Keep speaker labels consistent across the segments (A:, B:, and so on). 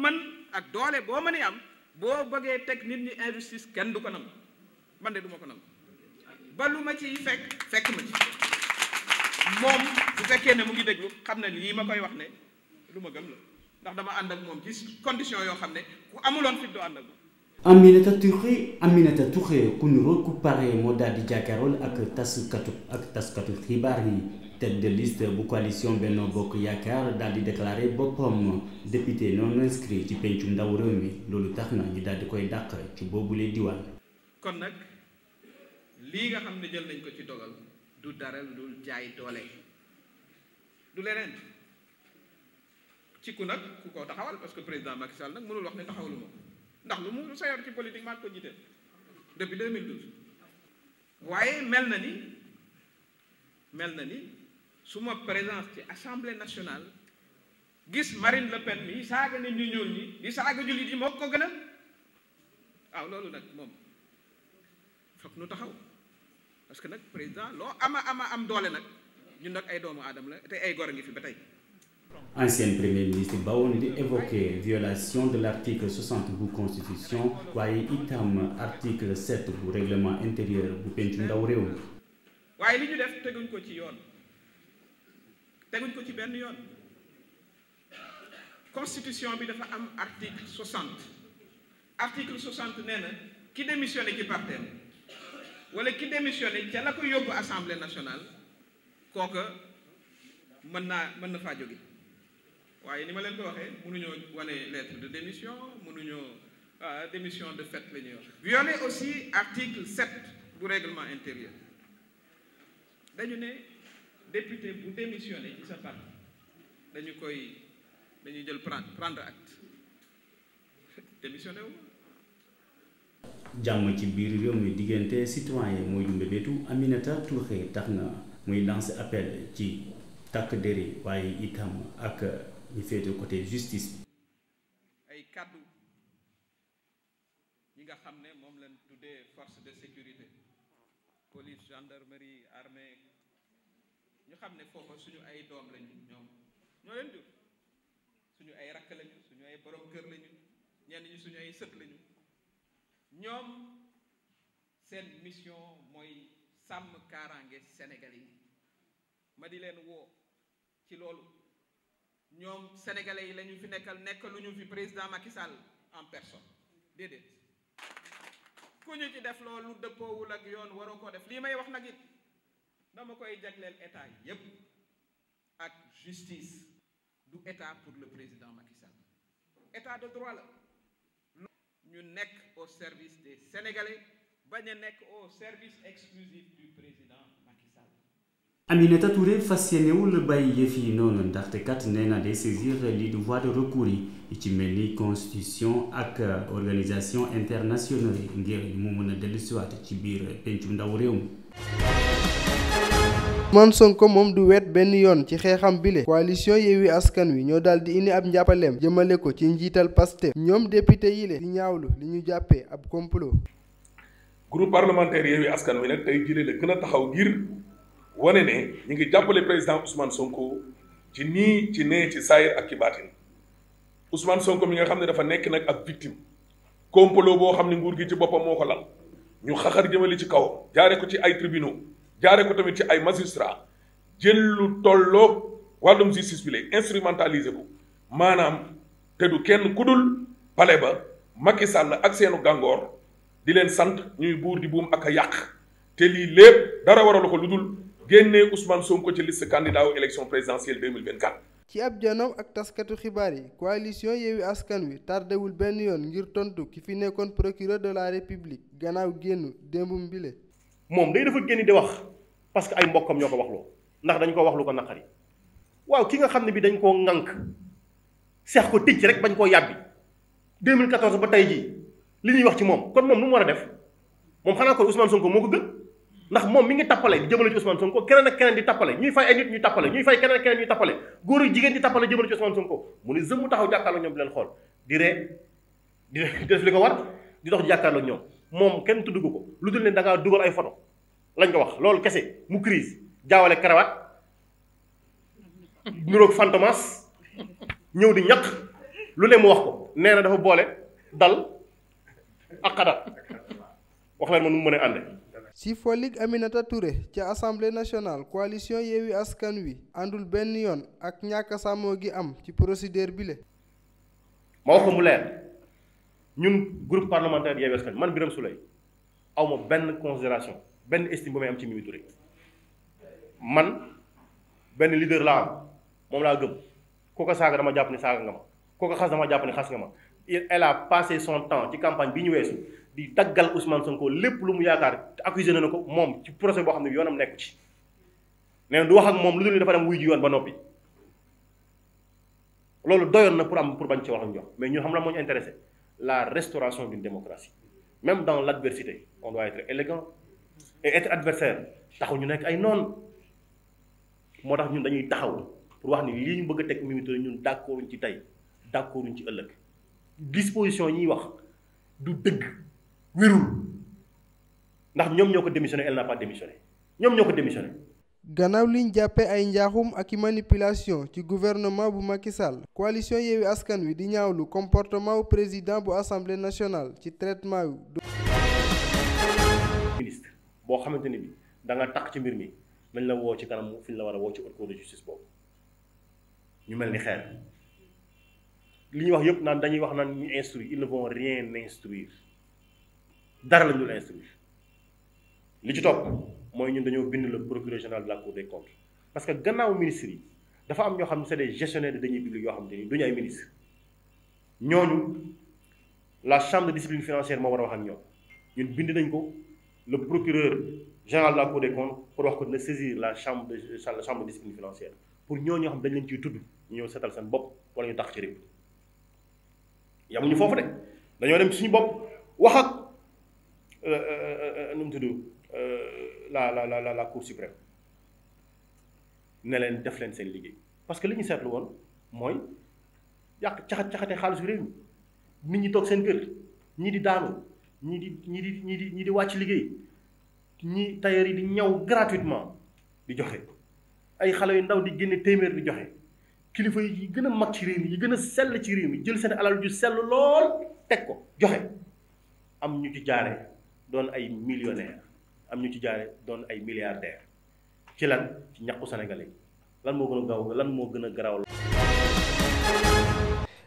A: mën ak doole boo mënee am boo bëggee teg nit ñi injustice kenn du ko nangu man de du ma ko nangu ba lu ma ciy fekk ma ci moom bu fekkee ne mu ngi déglu xam ne lii ma koy wax ne lu ma gëm la ndax dama ànd ak moom ci condition yoo xam ne ku amuloon fit doo ànd ak moom.
B: Aminata Touré ku nirool ku pare moo daal di jàkkaarloo ak taskatu xibaar yi tête de liste bu coalition Benno Bokk Yaakaar daal di déclaré boppam député non inscrit ci pencum ndaw réew mi loolu tax na ñu daal di koy dàq ci boobule diwaan.
A: kon nag lii nga xam ne jël nañ ko ci dogal du dara lu jaay doole du leneen ci ku nag ku ko taxawal parce que président Macky Sall nag mënul wax ne taxawalu ma ndax lu mu sayor ci politique maa ko jiite depuis 2012 waaye mel na ni suma présence ci assemblée nationale gis Marine Le Pen mi saaga nit ñu ñuul ñi di saaga jullit yi moo ko gën a waaw loolu nag moom fokk nu taxaw parce que nag président loo am doole nag ñun nag ay doomu aadama la te ay gor a ngi fi ba tey.
B: Ancien premier ministre bawoon di évoqué violation de l'article 60 bu constitution waaye itam article 7 bu règlement intérieur bu pencu ndaw réew mi.
A: waaye li ñu def teguñ ko ci benn yoon constitution bi dafa am article 60 nee na ki démissionné ci parteem wala ki démissionné ca la ko yóbbu assemblée nationale kooka mën na faa jóge waaye ni ma leen ko waxee mënuñoo wane lettre de démission mënuñoo démission de fait la ñuy wax. violer aussi article 7 bu règlement intérieur dañu ne député bu démissionné ci sa parti dañuy jël prendre acte démissionné wu.
B: jàmm ci biir réew mi diggante citoyen mooy du mbébétu Aminata Touré tax na muy lancer appel ci takk der yi waaye itam ak ñu féete côté justice.
A: ay kàddu yi nga xam ne moom lañ tuddee force de sécurité police gendarmerie armée ñu xam ne foofa suñu ay doom lañu ñoo leen jur suñu ay rakk lañu suñu ay borom kër lañu ñenn ñi suñu ay sët lañu ñoom seen mission mooy sàmm kaaraange Sénégalais yi ma di leen woo ci loolu ñoom sénégalais yi la ñu fi nekkaluñu fi président Macky Sall en personne déedéet ku ñu ci def loolu dëppoowul ak yoon waroo ko def lii may wax nag it dama koy jagleel état yépp ak justice du état pour le président Macky Sall état de droit la ñu nekk au service des sénégalais bañ a nekk au service exclusif du président Macky Sall.
B: Aminata Touré fas yéenewul bàyyi yëf yi noonu ndaxte kat nee na day saisir lii di voie de recours yi ci mel ni constitution ak organisation internationale yi ngir mu mën a dellusiwaat ci biir pencum ndaw réew mi.
C: Ousmane Sonko moom du wet benn yoon ci xeexam bile coalition Yewwi Askan Wi ñoo daal di indi ab njàppaleem jëmale ko ci njiital Pastef ñoom député yile di ñaawlu li ñu jàppee ab complot.
D: groupe parlementaire Yewwi Askan Wi nag tey jëlee la gën a taxaw ngir wane ne ñu ngi jàppale président Ousmane Sonko ci nii ci nee ci saayir ak ci baatin Ousmane Sonko mi nga xam ne dafa nekk nag ak victime complot boo xam ne nguur gi ci boppam moo ko lal ñu xaxar jëmale ci kaw jaare ko ci ay tribunaux jaare ko tamit ci ay magistrats jël lu tolloog wàllum justice bi lay instrumentaliser ko maanaam te du kenn ku dul palais ba Macky Sall ak seenu gàngoor di leen sant ñuy buur di buum ak a yàq te lii lépp dara waralu ko lu dul génnee Ousmane Sonko ci liste candidat wu élection présidentielle 2024.
C: ci ab janoom ak taskatu xibaar yi coalition Yewwi Askan Wi tardewul benn yoon ngir tontu ki fi nekkoon procureur de la république gannaaw génn démbum bile.
E: moom day dafa génn di wax parce que ay mbokkam ñoo ko waxloo ndax dañ ko wax lu ko naqari waaw ki nga xam ne bi dañ koo ŋànk seex ko tëj rek bañ koo yàbbi 2014 ba tey jii li ñuy wax ci moom kon moom nu mu war a def moom xanaa kon Ousmane Sonko moo ko gën ndax moom mi ngi tappale di jëmale ci Ousmane Sonko keneen ak keneen di tappale ñuy fay ay nit ñuy tappale ñuy fay keneen ak keneen ñuy tappale góor ak jigéen di tappale jëmale ci Ousmane Sonko mu ne zëm mu taxaw jàkkaarloo ñoom di leen xool di ree di def li ko war di dox jàkkaarloo ñoom moom kenn tudd ko lu dul ne da ngaa dugal ay photo lañ ko wax loolu kese mu crise jaawale karawaat nuroog fantomas ñëw di ñaq lu ne mu wax ko nee na dafa boole dal ak xadat wax leen ma nu mu mën a ànde.
C: ci folig Aminata Touré ca assemblée nationale coalition Yewwi Askan Wi àndul benn yoon ak ñàkk sàmmoo gi am ci procédure bi le
E: ma wax ko mu leer ñun groupe parlementaire Yewwi Askan Wi man Birame Souleye aw ma benn considération benn estime bu may am ci Mimi Touré man benn leader laa am moom laa gëm ku ko saaga dama jàpp ne saaga nga ma ku ko xas dama jàpp ne xas nga ma. Elle a passé son temps ci campagne bi ñu weesu di daggal Ousmane Sonko lépp lu mu yaakaar te accusé na ko moom ci procès boo xam ne yoonam nekku ci nee na du wax ak moom lu dul dafa dem wuy ji yoon ba noppi loolu doyoon na pour bañ ci wax ak ñoom mais ñun xam la moo ñu intéressé la restauration d'une démocratie même dans l'adversité on doit être élégant et être adversaire taxaw ñu nekk ay noon moo tax ñun dañuy taxaw pour wax ni lii ñu bëgg a teg Mimi Touré ñun d'accorduñ ci tey d'accorduñ ci ëllëg disposition ñuy wax du dëgg wérul ndax ñoom ñoo ko démissionné elle n'a pas démissionné ñoom ñoo ko démissionné.
C: gannaaw liñ jàppee ay njaaxum ak i manipulation ci gouvernement bu Macky Sall coalition Yewwi Askan Wi di ñaawlu comportement wu président bu assemblée nationale ci traitement yu.
E: ministre boo xamante ni bi da nga tax ci mbir mi nañ la woo ci kanam fi ñu la war a woo ci haute cour de justice boobu ñu mel ni xeer. li ñuy wax yëpp naan dañuy wax naan ñu instruire ils ne vont rien instruire dara la ñu dul instruire li ci topp mooy ñun dañoo bind le procureur général de la cour des comptes parce que gannaaw ministres yi dafa am ñoo xam ne c'est des gestionnaires de deniers publics yoo xam te ni duñu ay ministres ñooñu la chambre de discipline financière moo war a wax ak ñoom ñun bind nañ ko le procureur général de la cour des comptes pour wax ko na saisir la chambre de discipline financière pour ñooñu ñoo xam dañ leen ciy tudd ñu ñëw seetal seen bopp wala ñu tax ci réew yamuñu foofu de dañoo dem suñu bopp wax ak nu mu tudd la cour suprême ne leen def leen seen liggéey parce que li ñu seetlu woon mooy yàq caxate xaalisu réew mi nit ñi toog seen kër ñii di daanu ñii di wàcc liggéey ñi tailleur yi di ñaw gratuitement di joxe ay xale yu ndaw di génne téeméer di joxe kilifa yi gën a mag ci réew mi yi gën a sell ci réew mi jël seen alal ju sell lool teg ko joxe am ñu ci jaare doon ay millionnaire am ñu ci jaare doon ay milliardaire ci lan ci ñàkku sénégalais lan moo gën a gaaw lan moo gën a garaaw.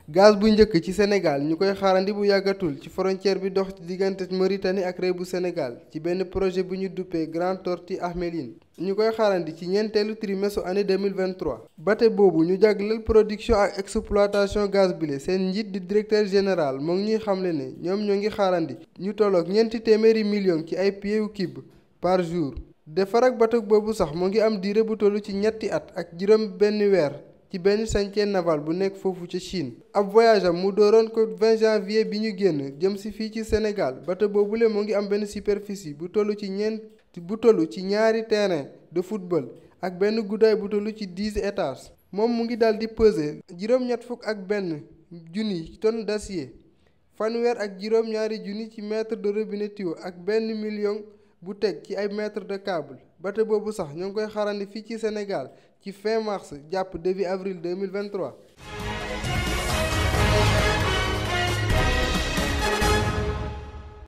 C: gaz bu njëkk ci Sénégal ñu koy xaarandi bu yàggatul ci frontière bi dox ci diggante Mauritanie ak réew bu Sénégal ci benn projet bu ñu duppee Grand Tortue Ahmeyline ñu koy xaarandi ci ñeenteelu trimestre année 2023. bate boobu ñu jagleel production ak exploitation gaz bile seen njiit di directeur général moo ngi ñuy xamle ne ñoom ñoo ngi xaarandi ñu tolloog 400 millions ci ay pieds cubes par jour. defar ak bateau boobu sax moo ngi am durée bu tollu ci ñetti at ak juróom benn weer. ci benn chantier naval bu nekk foofu ca Chine ab voyage am mu dooroon ko 20 janvier bi ñu génn jëm si fii ci Sénégal bateau boobule moo ngi am benn superficie bu toll ci ñaari terrain de football ak benn guddaay bu toll ci 10 étages moom mu ngi daal di peser juróom-ñett fukk ak benn junni tonne d'acier fanweer ak juróom-ñaari junni ci mètre de robinet tuyau ak 1 million bu teg ci ay mètre de câble bateau boobu sax ñoo ngi koy xarandi fii ci Sénégal ci fin mars jàpp début avril 2023.